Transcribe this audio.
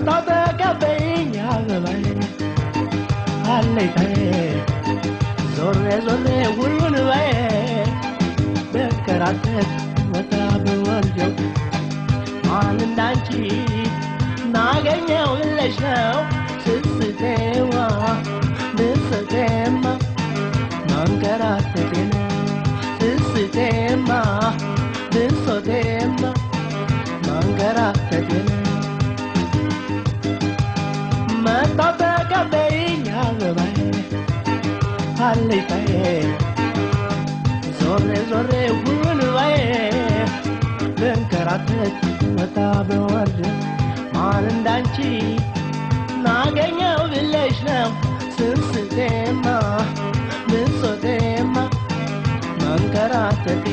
መጣሁ ተቀበይኝ አበባዬ አለኝታዬ ዞሬ ዞሬ ሁሉን ባዬ ብንከራተት ወጣ ብወርደው ማን እንዳንቺ ናገኘው ብለሽ ነው ስስቴዋ ብስቴማ መንከራተቴ ነው ስስቴማ ብሶቴማ መንከራተቴ ነው። መጣሁ ተቀበይኝ አበባዬ አለኝታዬ ዞሬ ዞሬ ሁሉን ባዬ ብንከራተት ወጣ ብወርድ ማን እንዳንቺ ናገኘው ብለሽ ነው ስስቴማ ብሶቴማ መንከራተቴ።